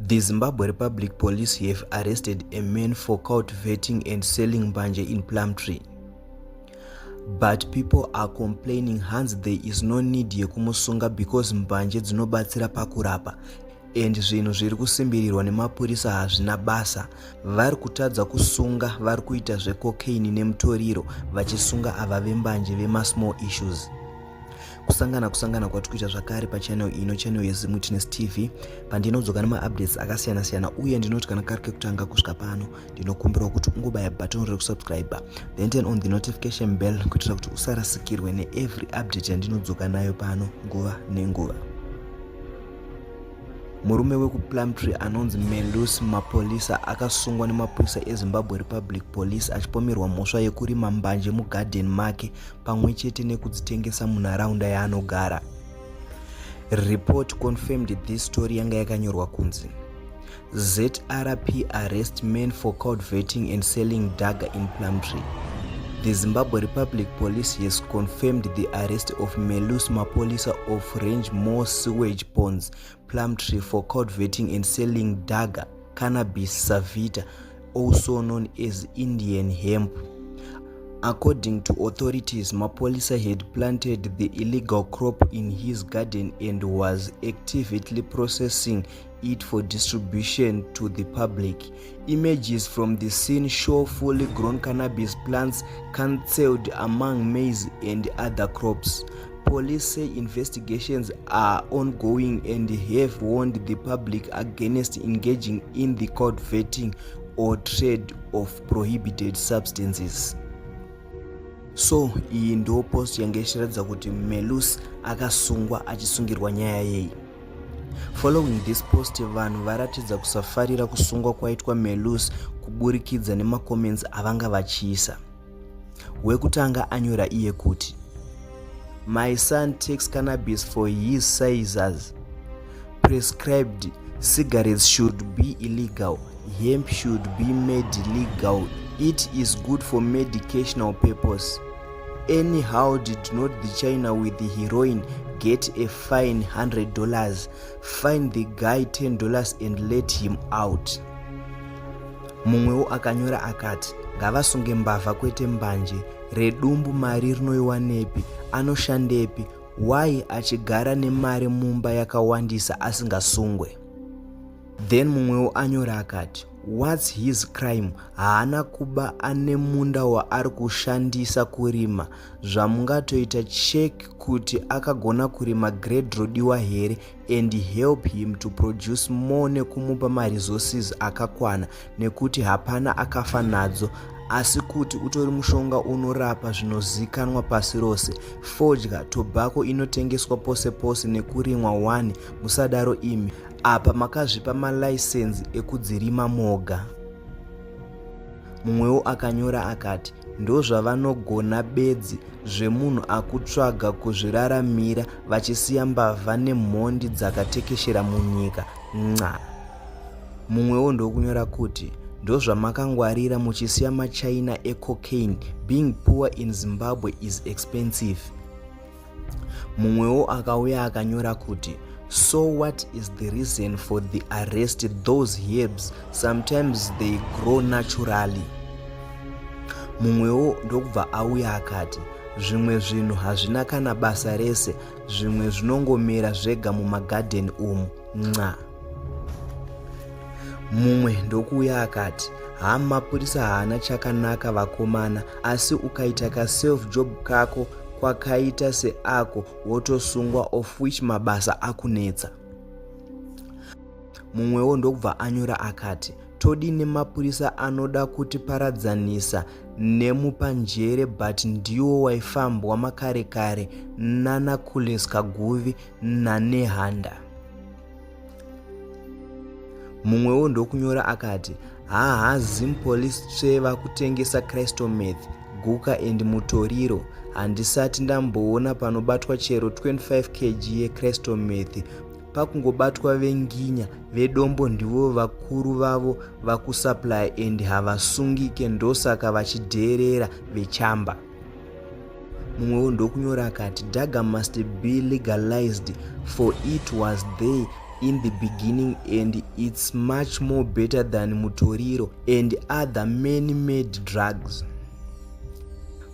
The Zimbabwe Republic Police have arrested a man for cultivating and selling mbanje in Plumtree. But people are complaining, hanzi there is no need yekumusunga because mbanje dzinobatsira pakurapa and zvinhu zviri kusimbirirwa nemapurisa hazvina basa. Vari kutadza kusunga vari kuita zvecocaine nemutoriro, vachisunga ava vembanje vemasmall issues. Kusangana kusangana kwatiri kuita zvakare pachannel ino, channel yeZimwitness TV, pandinodzoka nemaupdates akasiyana-siyana. Uye ndinoti kana kari kekutanga kusvika pano, ndinokumbirawo kuti ungobaya button rekusubscribe, then turn on the notification bell kuitira kuti usarasikirwe neevery update yandinodzoka nayo pano nguva nenguva. Murume wekuPlumtree anonzi Melus Mapolisa akasungwa nemapurisa eZimbabwe Republic Police achipomerwa mhosva yekurima mbanje mugadheni make pamwe chete nekudzitengesa munharaunda yaanogara. Report confirmed this story yanga yakanyorwa kunzi, "ZRP arrest man for cultivating and selling dagga in Plumtree." The Zimbabwe Republic Police has confirmed the arrest of Melus Mapolisa of Range More Sewage Ponds, Plumtree, for cultivating and selling dagga, Cannabis sativa, also known as Indian hemp. According to authorities, Mapolisa had planted the illegal crop in his garden and was actively processing it for distribution to the public. Images from the scene show fully grown cannabis plants concealed among maize and other crops. Police say investigations are ongoing and have warned the public against engaging in the cultivating or trade of prohibited substances. So iyi ndo post yange ichiratidza kuti Melus akasungwa achisungirwa nyaya yei. Following this post, vanhu varatidza kusafarira kusungwa kwaitwa Melus kuburikidza nemacomments avanga vachiisa. Wekutanga anyora iye kuti, "My son takes cannabis for his seizures prescribed. Cigarettes should be illegal. Hemp should be made legal. It is good for medicational purpose. Anyhow, did not the China with the heroin get a fine, $100? Fine the guy $10 and let him out." Mumwewo akanyora akati, "Ngavasunge mbavha kwete mbanje. Redumbu mari rinoiwanepi? Anoshandepi? Why achigara nemari mumba yakawandisa asingasungwe?" Then mumwewo anyora akati, "What's his crime? Haana kuba, ane munda waari kushandisa kurima. Zvamungatoita, check kuti akagona kurima grade rodiwa here and help him to produce more nekumupa maresources akakwana, nekuti hapana akafa nadzo, asi kuti utori mushonga unorapa zvinozikanwa pasi rose. Fodya, tobacco inotengeswa pose pose nekurimwa 1. Musadaro imi, apa makazvipa malaisenzi ekudzirima moga." Mumwewo akanyora akati, "Ndozvavanogona bedzi zvemunhu akutsvaga kuzviraramira, vachisiya mbavha nemhondi dzakatekeshera munyika nca." Mumwewo ndokunyora kuti, "Ndozvamakangwarira muchisiya machina ecocaine. Being poor in Zimbabwe is expensive." Mumwewo akauya akanyora kuti, "So what is the reason for the arrest? Those herbs, sometimes they grow naturally." Mumwewo ndokubva auya akati, "Zvimwe zvinhu hazvina kana basa rese, zvimwe zvinongomera zvega mumagadheni umu nca." Mumwe ndokuuya akati, "Ha, mapurisa haana chakanaka vakomana, asi ukaita kaself job kako kwakaita seako wotosungwa, of which mabasa akunetsa." Mumwewo ndokubva anyora akati, "Todi nemapurisa anoda kutiparadzanisa nemupanjere, but ndiwo waifambwa makare kare nanaKules Kaguvi naNehanda." Mumwewo ndokunyora akati, "Haha, Zim Police tsveva kutengesa crystal meth, guka and mutoriro. Handisati ndamboona panobatwa chero 25 kg yecrystal meth. Pakungobatwa venginya vedombo, ndivo vakuru vavo vakusupply and havasungike, ndosaka vachidheerera vechamba." Mumwewo ndokunyora akati, "Dagga must be legalized, for it was there in the beginning and it's much more better than mutoriro and other many made drugs.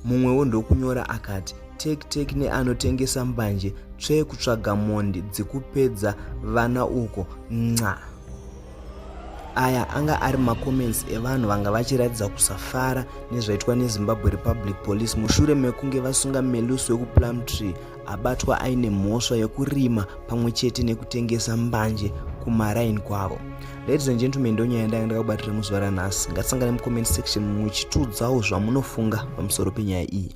Mumwewo ndokunyora akati, "Tek tek neanotengesa mbanje, tsvee kutsvaga mhondi dzekupedza vana uko nca." Aya anga ari macomments evanhu vanga vachiratidza kusafara nezvaitwa neZimbabwe Republic Police mushure mekunge vasunga Melusi wekuPlumtree, abatwa aine mhosva yekurima pamwe chete nekutengesa mbanje kumaraini kwavo. Ladies and gentlemen, ndonyaya ndanga ndakakubatira muzuva ranhasi. Ngatisangane mucomment section muchitiudzawo zvamunofunga pamusoro penyaya iyi.